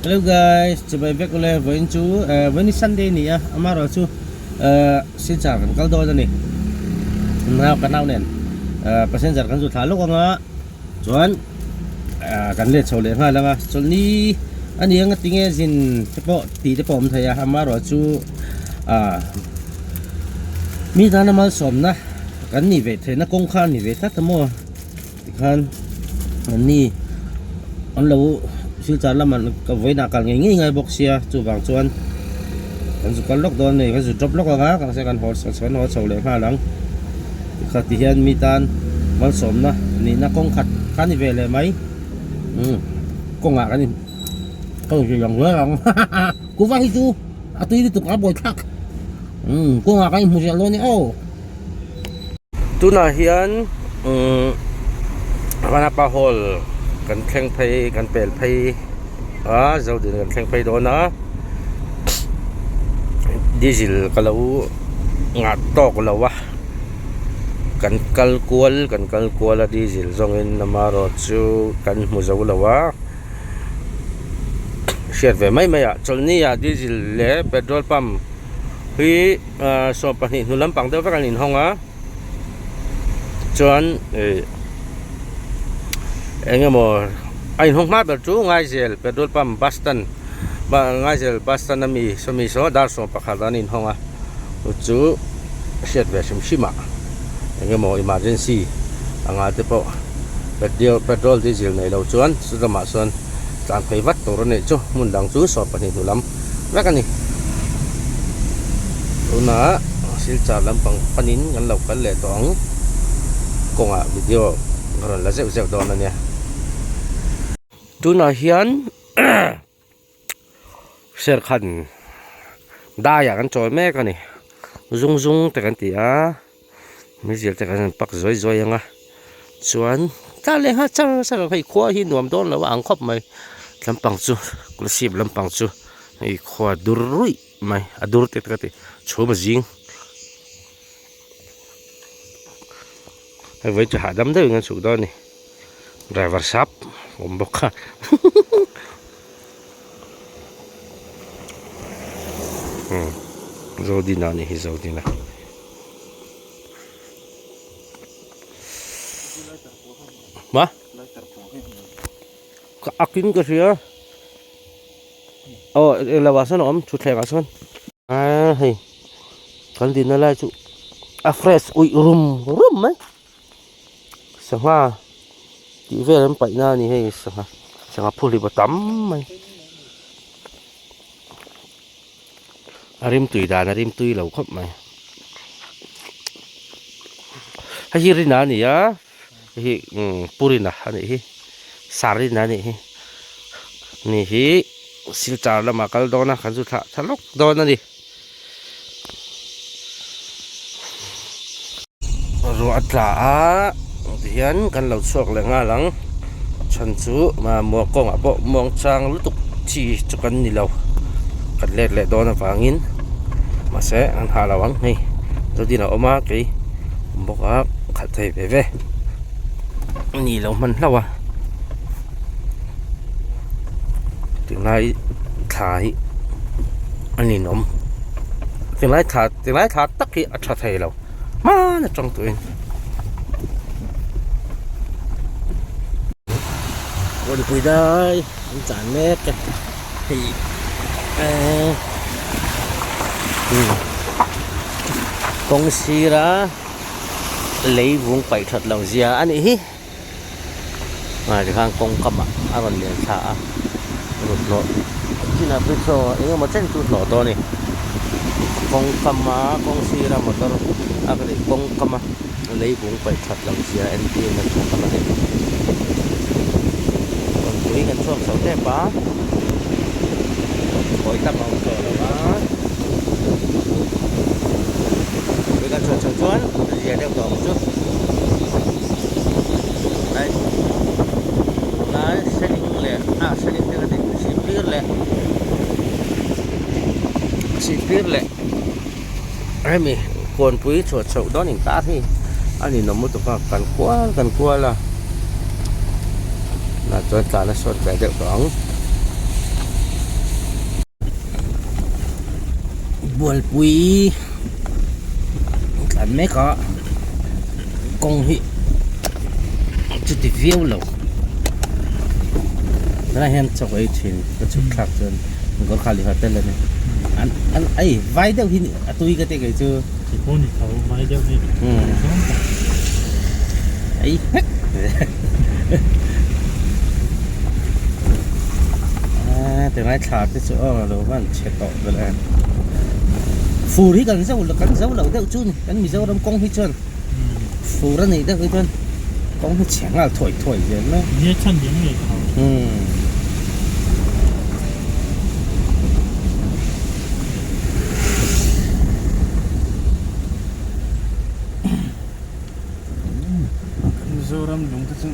Hello guys, chibai vek ule vawiin chu vawiin hi Sunday a ni a, amaherawh chu Silchar kan kal dawn a ni. Nau ka nau nen passenger kan zu thlah lawk ang a, chuan kan let chho leh nghal ang a, chawlhni a ni ang a tinge zin te pawh tih te pawh a awm thei a, amaherawh chu mi tana malsawmna kan nih ve theihna kawng kha a ni ve tlat a maw. Tikhan anni an lo silchar lamah ka vawiinah kal ngei ngei ngai bawk sia chuvang chuan kan zu kal lawk dawn a ni kan zu drop lawk ang a mahse kan haw kan haw chho leh nghal ang tikha ti hian mi tan malsawmna nihna kawng khat kha a ni ve leh mai umm kawngah kan in ka inzir ang hle ang kuva hi chu a tui lutuk a buaithlak umm kawngah kan inhmu ziah dawn a ni aw. Tunah hian umm Vanapa hall kan thleng phei kan pel phei a Zodin kan thleng phei dawn a diesel ka lo ngah tawk lo a kan kal kual kan kal kual a diesel zawngin amaherawh chu kan hmu zo lo a hriat ve mai mai ah chawlhni ah diesel leh petrol pump hi. 20 hnu lampang deuh vek an inhawng a chuan ih eng emaw a inhawng hma ber chu Ngaizel petrol pump bus stand Ngaizel bus stand ami sawmi saw dar 11 an inhawng a chu chu hriat ve hrim hrim ah eng emaw emergency anga te pawh petrol diesel nei lo chuan chulamah chuan tlan phei vat tur a nih chu hmun dang chu 12 hnu lam. vek a ni tunah silchar lampang panin kan lo kal leh tawh ang kawngah video ka rawn la zeuh zeuh dawn a nia tunah hian serkhan daiah kan chawi mek a ni zung zung te kan ti a meizial te kan han pak zuai zuai ang a chuan tah leh nghal char char ang hei khua hi nuam dawn lo a ang khawp mai lampang chu kolasib lampang chu hei khua dur ruih mai a dur te ka ti chhum a zing hei vawi chu hahdam deuhin kan chhuk dawn a ni driver sap awm bawk a Zodina a nih hi Zodina. Ma ka ak in ka hria aw eng lo ah sawn a awm thutthleng ah sawn aa hei kan dinna lai chu a fresh uih rum rum mai sangha tih vel an paih na a ni hei sangha sangha phuhlip a tam mai. A rimtui dan a rimtui lo khawp mai hei hi rina a ni a hei hi umm purina a nih hi sarina a nih hi ni hi silchar lamah kal dawn a kan zu thlah tha lawk dawn a ni ruah a tla a tihian kan lo chhuak leh nghal ang chhan chu muang kawngah pawh muang chang lutuk chi chu kan ni lo kan let leh dawn avangin mahse an hah lo ang hei zodin a awm a kei awm bawk a khalh thei ve ve a ni lo hman hlauh a tunlai thla hi a ninawm tunlai thla tunlai thla tak hi a tha thei lo hman atang tawhin rawnpui dai an chan mek a hei eee kawng sira lei vung paih that loh zia a nih hi. Ah tikhan kawng kamah a rawn lian thla a rawn hnawh chinah phei saw eng emaw chen chu hnawh dawn a ni kawng kama kawng sira motor a ka tih kawng kama lei vung paih that loh zia entir na chu tak a ni rawn pui kan chhuak chho tep a khawi tam a awm tawh lo a pui kan chhuah chho chuan zia deuh tawh ang chu. Lai lai seling leh ah seling te ka ti sihphir leh sihphir leh hemi kawnpui chhuah chhoh dawn inkar hi a ninawm lutuk a kan kual kan kual a tunah chuan tlan a sawt ve deuh tawh ang. Bualpui tlan mek a kawng hi chuti viau lo tunah hian chaw ei thin ka chhuk thlak chuan Gorkhali hotel a ni an an ei vai deuh hi a tui ka ti kei chu. Ti pawh ni tho vai deuh hi zawng tak. Ei hek a ti ngai thla te chu aw lo van chhe tawh vel e fur hi kan zo kan zo lo deuh chu ni kan Mizoram kawng hi chuan fur a nih deuh hi chuan kawng hi chhe nghal thuai thuai zel mai. Nia chhan diam ngei tho. Mizoram lung te chu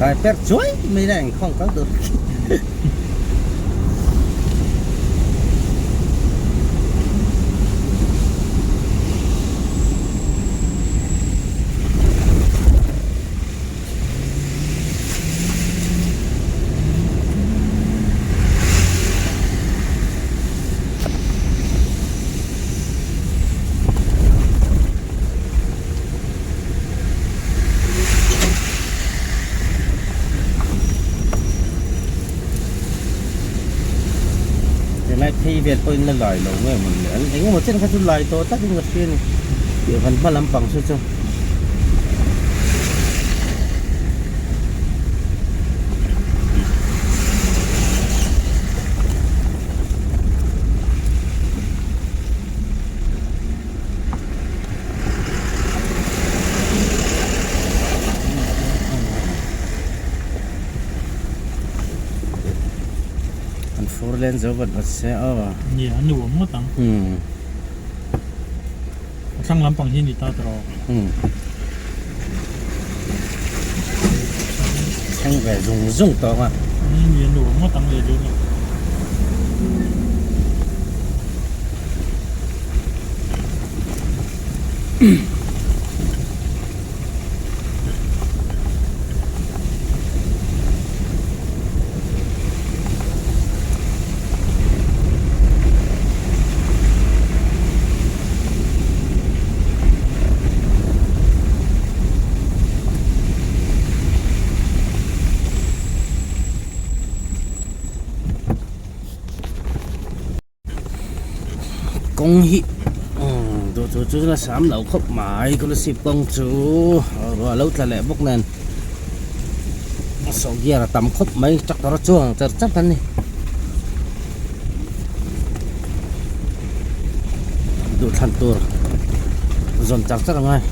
Rai per chuai mai la engkhawng kal tur Helai phei vel pawhin la lai lo nge mawn le an engemaw chen kha chu lai tawh takin ka hria a ni tih van hma lampang saw chu. An fur len zo vat vat se aw. Nia a nuam ngawt ang. A thlang lampang hi ni ta tawh. Thleng ve zung zung tawh ang a. Nia nuam ngawt ang leh dawn a. Kawng hi duh tur chu la sam lo khawp mai Kolasib kawng chu ruah lo tla leh bawk nen sawh gear a tam khawp mai tractor a chuang char char a ni duhthlan tur zawn char char a ngai.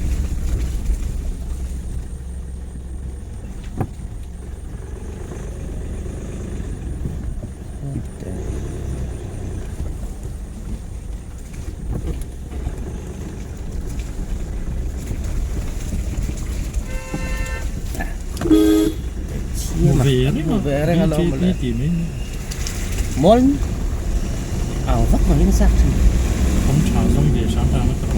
Mawl ang vak mai nasa thin kawng tha zawng ve hram hram a tawh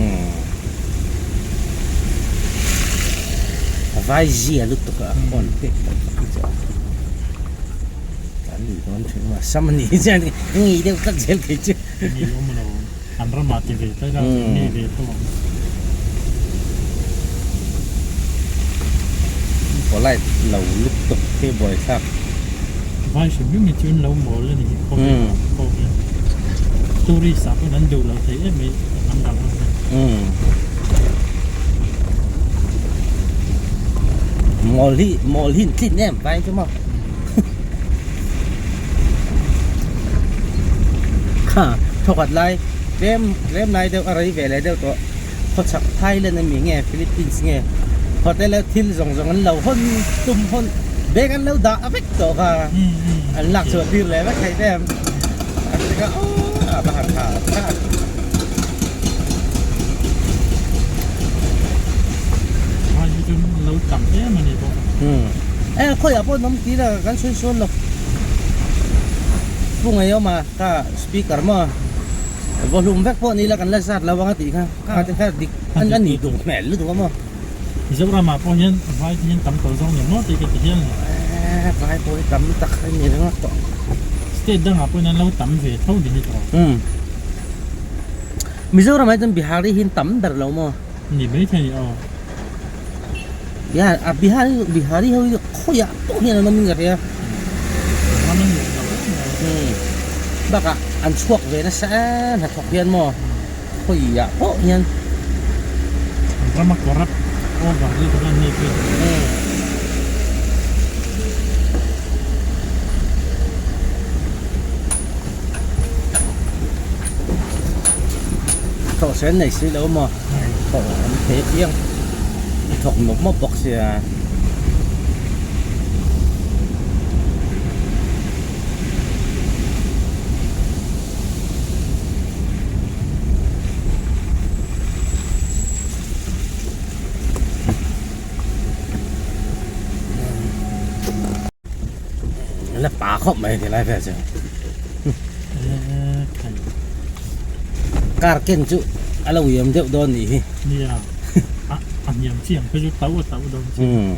a vai zia lutuk a phone pek tak tak hi chu Kan ni dawn thin a, sam a ni hian ngei deuh tlat zel thei chu. Ni awm lo, an ramah ti ve tlat a, mi ve tho ang. Polite lo lutuk hi buaithlak. Vai hrim hrim hi chu an lo mawl a ni hi khawvel ah pawh hian. Tourist ah pawhin an duh lo thei em mai hnam dang ho hian. Mawl hi mawl hi an tlin em vai chu maw. Kha thawkhat lai tlem tlem lai deuh a rei ve leh deuh tawh. Khawchhak Thailand ami nge Philippines nge hotel a thil zawng zawng an lo hawn tum hawn bag an lo dah vek tawh kha an lak chhuah tir leh vek thei em an ti kha aw a va han tha tha. Vai hi chu lo tam em a ni bawk. E khawiah pawh an awm tih la kan sawi sawn lo. Pu Ngaiawma kha speaker maw? Vawhlum vek pawh ni la kan la zat lo ang a tih kha kha te kha dik an a nih duh hmel lutuk a maw. Mizoramah pawh hian vai te hian tam tawh zawk ni maw tih ka ti hial ni. Eee vai pawh hi tam tak a ni ringawt tawh. State dangah pawhin an lo tam ve tho ni hi tawh. Umm. Mizoramah hi chuan Bihari hi an tam ber lo maw? Ni maithei ni aw. Bihar a Bihar hi Bihari ho hi khawiah pawh hian an awm in ka hria. Ram an nuam lo em mai. Umm bakah an chhuak ve nasa em hnathawk hian maw khawiah pawh hian. An ram a corrupt over lutuk a ni pawh. Umm. Thawh sen nei si lo maw. Thawk an thei apiang i thawk mawp mawp bawk sia. La pa khawp mai ti lai vel chu. Car ken chu a lo iam deuh dawn nih hi. Nia a hniam chiang phei chu tauh a tauh dawn chiang.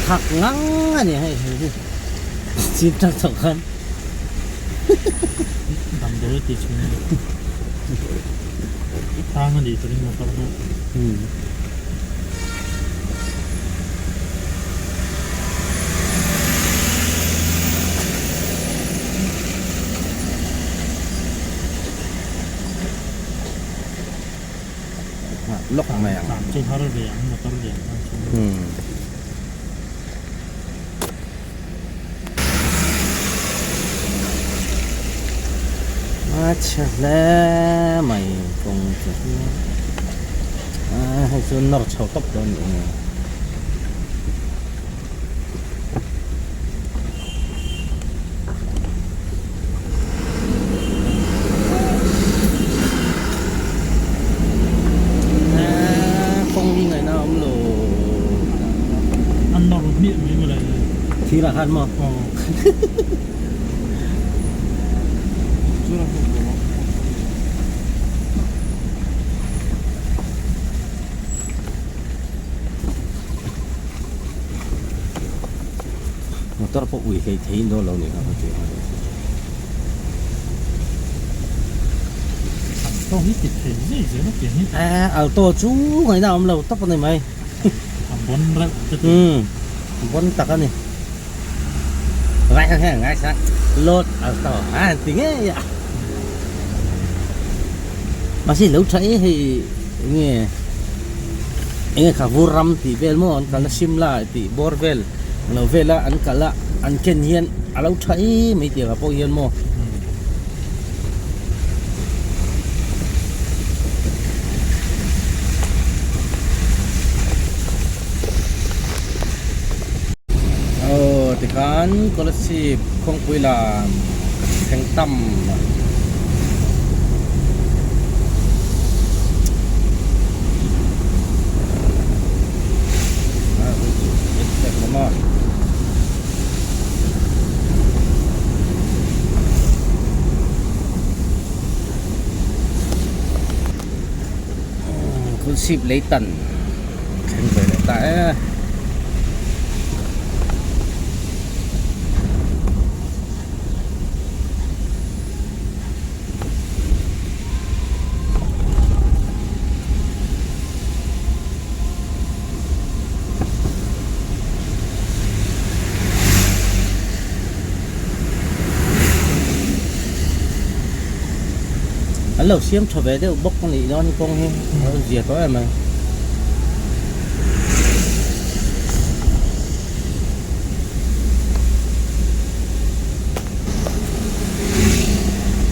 Thak ngang a ni hei hei hi chin tang tawh khan Damdawi a ti chhung a ni tang a nih turin motor pawh. Lawk mai ang. Tlan chu har ve ang motor lian tan chuan. A chhe hle mai kawng chu a hei chu nawr chho tawp dawn a ni. Kawng hi ngaihna a awm lo. An nawr hmiah mai maw le. Thirah khan maw? Aw. Motor pawh ui hlei theiin dawn lo ni kha ka ti a. Alto hi ti thei zei zel a pian hi. Eh alto chu ngaihna a awm lo tawp a ni mai. A bon reuh ka ti. Umm bon tak a ni. Vai kha kha ngai sa load alto a han ti ngei a. Mahse lo tha e hei enge enge kha vur ram tih vel maw an kalna Shimla tih bawr vel lo vela an kal a an ken hian a lo tha em mai tih ah pawh hian maw. Aw tikhan Kolasib khawngpui lam thleng tam Khulsip lei tan thleng ve leh ta e. An lo siam tha ve deuh bawk a nih dawn kawng hi a lo zia tawh em mai.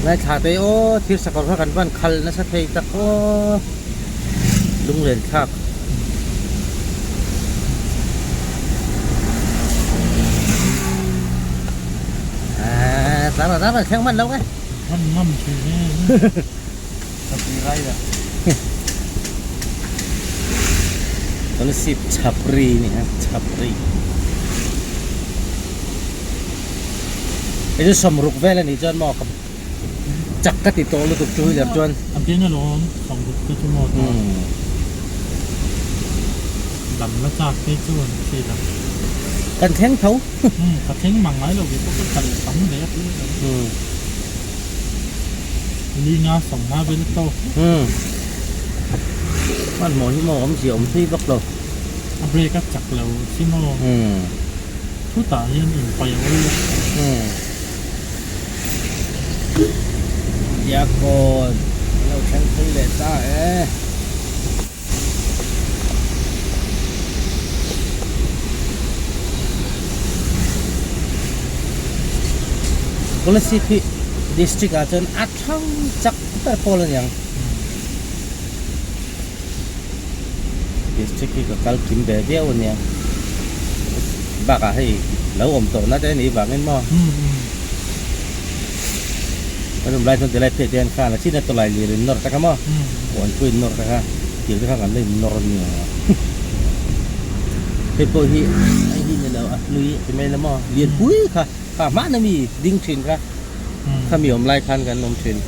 Ngaithla te aw thil sakawr kha kan van khal nasa thei tak aw lunglen thlak. Aaa tlang la tlang la thleng hman lo nge. Hman ngam thin e. Ka pui rai la. Kolasib chhapri ni a chhapri. Hei chu sawmruk vel a nih chuan maw ka chak ka ti tawh lutuk two wheeler chuan. A bian alawm sawmruk te chu maw tawh. Dam la chak te chu an thi la. Kan thleng tho. Ka thleng mang ngai lo ve pawh ka kal tam ve a tih lo. Linga sawmnga vel tawk. Hmanhmawh hi maw awmzia awm thui vak lo. A brake a chak lo si maw. Chutah hian inpai a awl lo. Diakkawn a lo thleng phei leh ta e. Kolasib hi district ah chuan a thlang chak ber pawl a niang. District hi ka kal kim ve viau a nia. Bakah hei lo awm tawh na te a nih vangin maw. Kan awm lai chuan tilai phei te hian khan a chin a tawlai lir in nawr ta kha maw. Huan pawh in nawr ta kha thil te kha kan la in nawr a nia. Hei pawh hi hei hi ni lo a hlui a ti mai la maw lianpui kha kha hmana mi ding thin kha khami awm lai khan kan awm thin.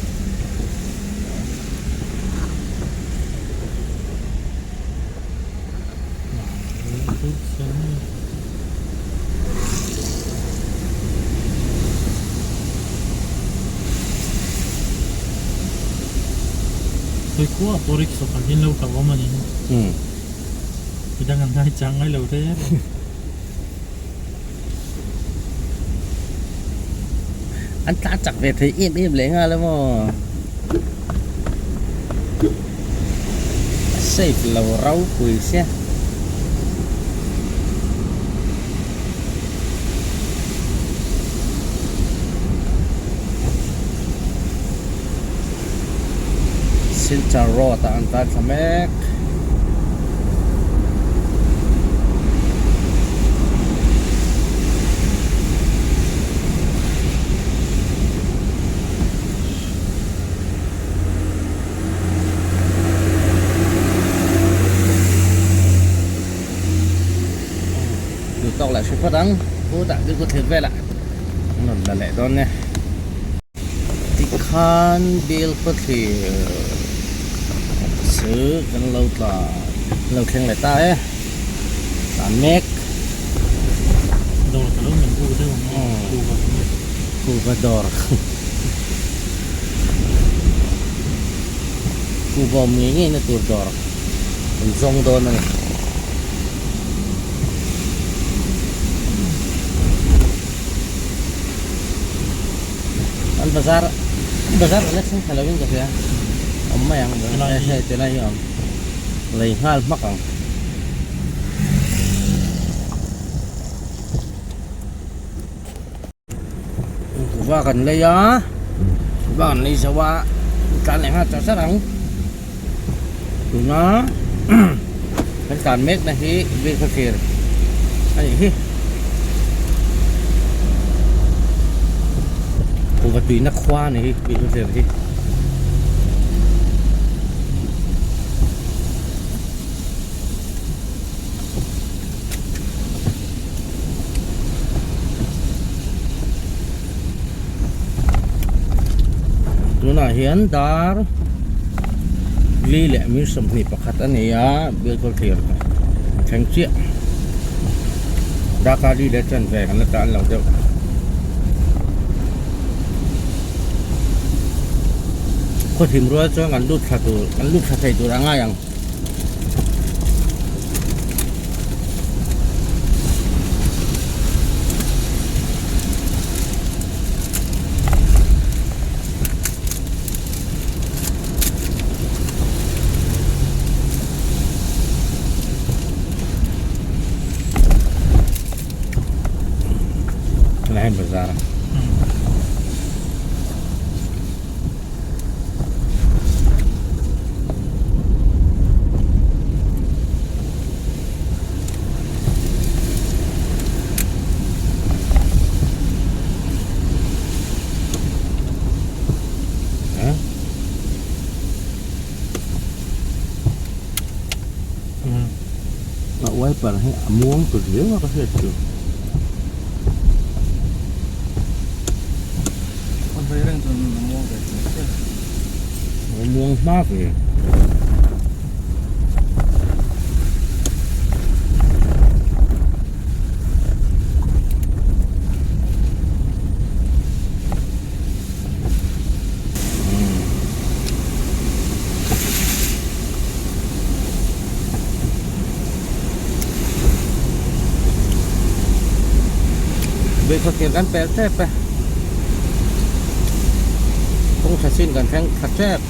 Hawi khua pawh rickshaw khalh hian lo kal awm a ni. Midang an ngai chang ngai lo reng. An tlan chak ve thei em em leh nghal a maw. A safe lo ropui sia. Silchar road ah an tlan thla mek. Duh tawk leh hri phawt ang khutah bik thlir velah an rawn la leh dawn nia tikhan bill khawthlir chu kan lo tla lo thleng leh ta e tlan mek. Dawr ka lo men buk deuh ang a kuhva kuhva dawr. Kuhva awm ngei ngei na tur dawr an zawng dawn a ni. An bazar bazar a la thleng thla lovin ka hria awm mai ang hei tilai hi a awm lei nghal hmak ang. Kuhva kan lei a kuhva kan lei zo a tlan leh nghal char char ang tuna kan tlan mek na hi vehicle thlir a nih hi kuhva tuina khua a ni hi vehicle thlir hi. Tunah hian dar li leh mi 21 a ni a bialkawr thlir a thleng chiah darkar li leh chen ve kan la tan lo deuh khawthim rual chuan kan lut thla tur kan lut thla thei tur a ngai ang. Hei bazar a. A wiper hi a muang ta riau a ka hriat chu. A vei reng chuan a muang ve thei chiah. A muang hma ve. Veikhawt kan pel tep e kawng tha chin kan thleng thla tep.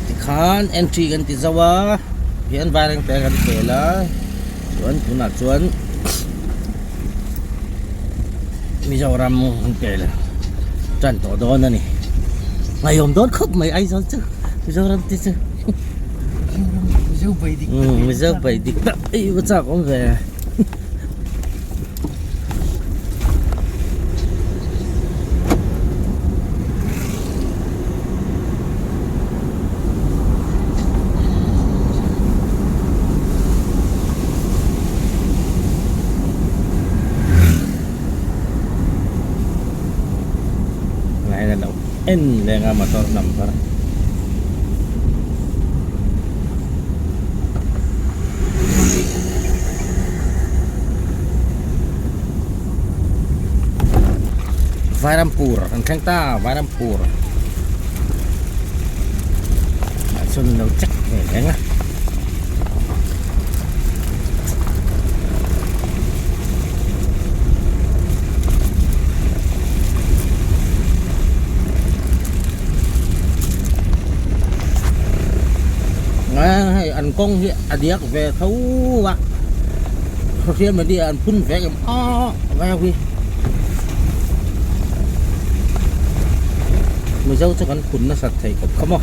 Tikhan entry kan ti zo a hian vairengte kan pel a chuan tunah chuan Mizoram an pel tan tawh dawn a ni ngaihawm dawn khawp mai Aizawl chu Mizoram te chu Mizo bai dik tak ei va chak awm ve. En leng a motor number. Vairampur an thleng ta Vairampur ah chuan an lo check ve reng a. Hei an kawng hi a diak ve tho a social media an phun ve em a vai ho hi mizo chu kan phun nasat thei khawp kha maw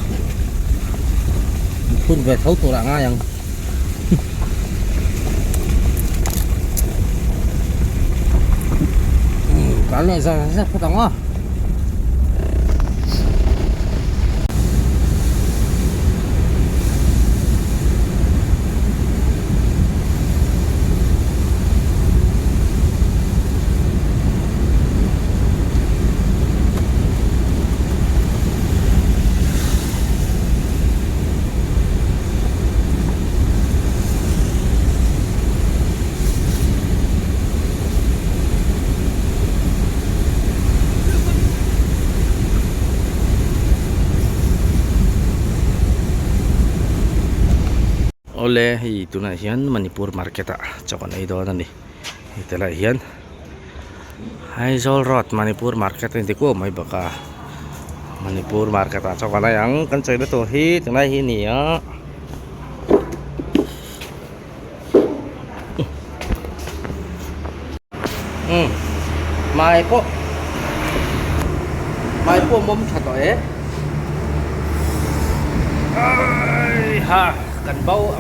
an phun ve tho tur ah ngai ang. Tlan leh zar zar phawt ang aw. Awle hei tunah hian Manipur market ah chaw kan ei dawn a ni hei tilai hian Aizawl road Manipur market a inti kuau mai bawk a Manipur market ah chaw kan ei ang kan chawina tur hi tunlai hi a ni a. Umm mai pawh mai pawh mawm tha tawh e ha kan bo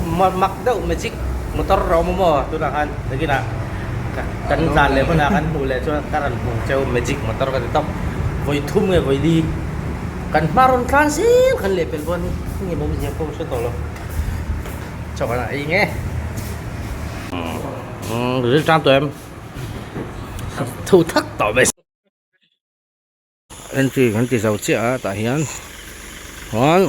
mak deuh magic motor a awm a maw tunah khan nakinah kan tlan leh hmunah kan hmuh leh chuan ka rawn hmuh cheu magic motor ka ti tawp vawi thum nge vawi li kan hma rawn tlan zel kan lehpelh pawh a ni enge maw awmzia pawh ka hre tawh lo. Chaw kan ei nge. Ril tan tawh em? Thu thak tawh mai. Entry kan ti zo chiah a tah hian chuan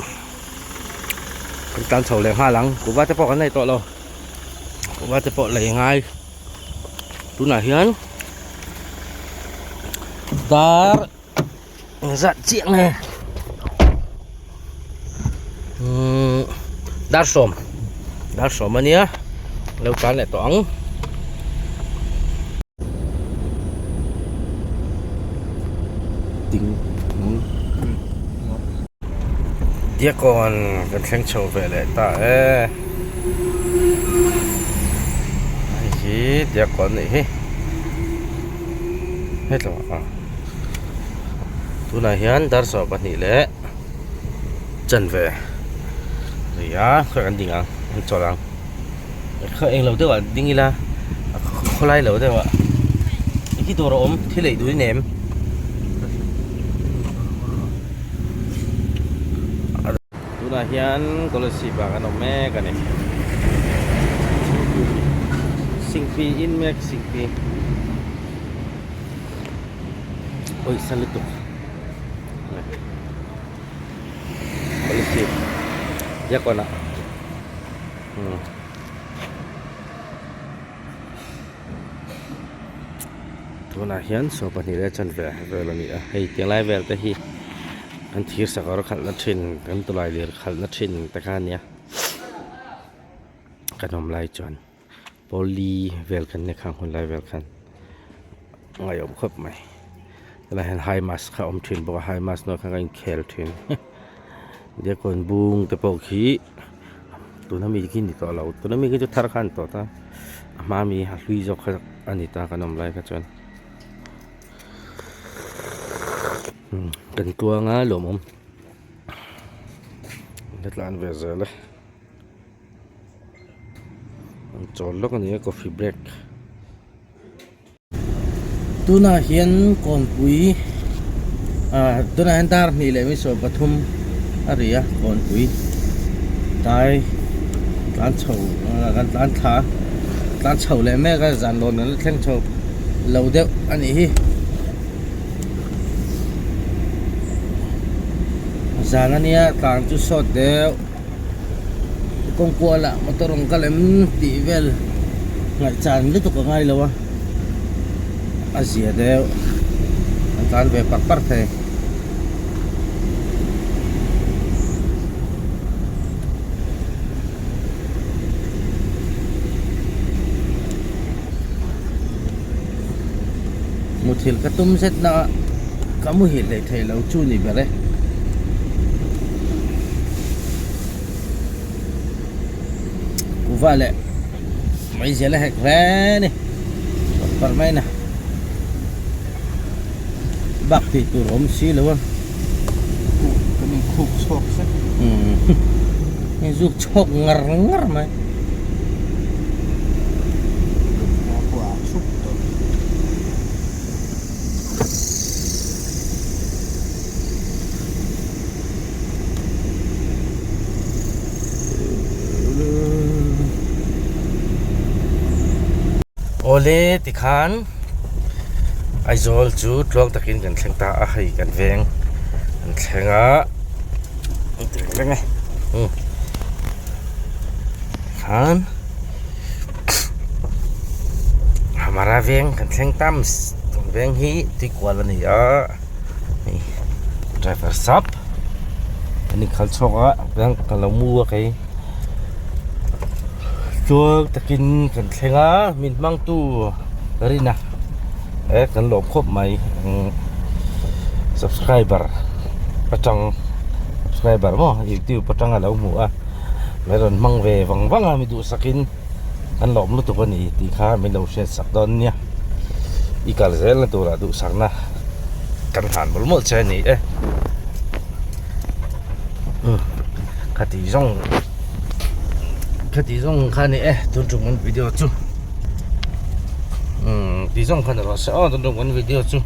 kan tan chho leh nghal ang kuhva te pawh kan nei tawh lo kuhva te pawh lei ngai tunah hian dar Engzat chiah nge umm dar sawm dar sawm ania lo tlan leh tawh ang. Ding. Diakkawn kan thleng chho ve leh ta e hei hi Diakkawn nih hi hetlawh ah tunah hian dar 22 leh chanve a ni a khawiah kan ding ang kan chawlh ang khaw englo deuh ah ding ila khawlai lo deuh ah khi dawr a awm thil ei duh i nem. Tunah hian Kolasib ah kan awm mek a ni. Singpi in mek Singpi. Pawisa lutuk. Kolasib. Diakkawn ah. Tunah hian saw pahnih leh chanve vel a ni a hei tiang lai vel te hi kan thir sakawr khalhna thin kan tawlai lir khalhna thin te kha a nia kan awm lai chuan pawli vel kan nia khang hun lai vel khan ngaihawm khawp mai tunah hian high mass kha a awm thin bawk a high mass hnuaiah khan kan inkhel thin diakkawn bung te pawh khi. Tuna mi khi ni tawh lo tuna mi khi chu thar kha a ni tawh ta a hma mi a hlui zawk kha a ni ta kan awm lai kha chuan kan tluang a lawmawm la tlan ve zel e an chawl lawk a ni a coffee break. Tunah hian kawnpui ah tunah hian dar hnih leh mi 13 a ri a kawnpui tlai tlan chho kan tlan thla tlan chho leh mek a zan lawn kan la thleng chho lo deuh a nih hi zan ania tlan chu sawt deuh kawng kualah motor rawn kal em tih vel ngaihchan lutuk a ngai lo a a zia deuh an tlan ve par par thei. Muthilh ka tum zet na a ka muhil hlei thei lo chu ni ber e. Kuva leh mai zel a hek hle a ni par mai na bak tih tur awm si lo a. Kan inkhuk chhuak sek. Hei zuk chhawk ngar ngar mai. Awle tikhan Aizawl chu tluang takin kan thleng ta a hei kan veng kan thleng a reng e tikhan Hamara veng kan thleng ta kan veng hi tuikual a ni a hei driver sap an inkhal chhuak a tiang ka lo mu a kei tluang takin kan thleng a min hmangtu Rina e kan lawm khawp mai subscriber atang subscriber maw youtube atanga lo hmu a min rawn hmang ve vang vang a mi duhsakin kan lawm lutuk a ni tih kha min lo hriat sak dawn nia i kal zel na turah duhsakna kan hlan mawlh mawlh che a ni e khati zawng khati zawng kha a ni e tun tum kan video chu. Umm tih zawng khan erawh se aw tun tum kan video chu.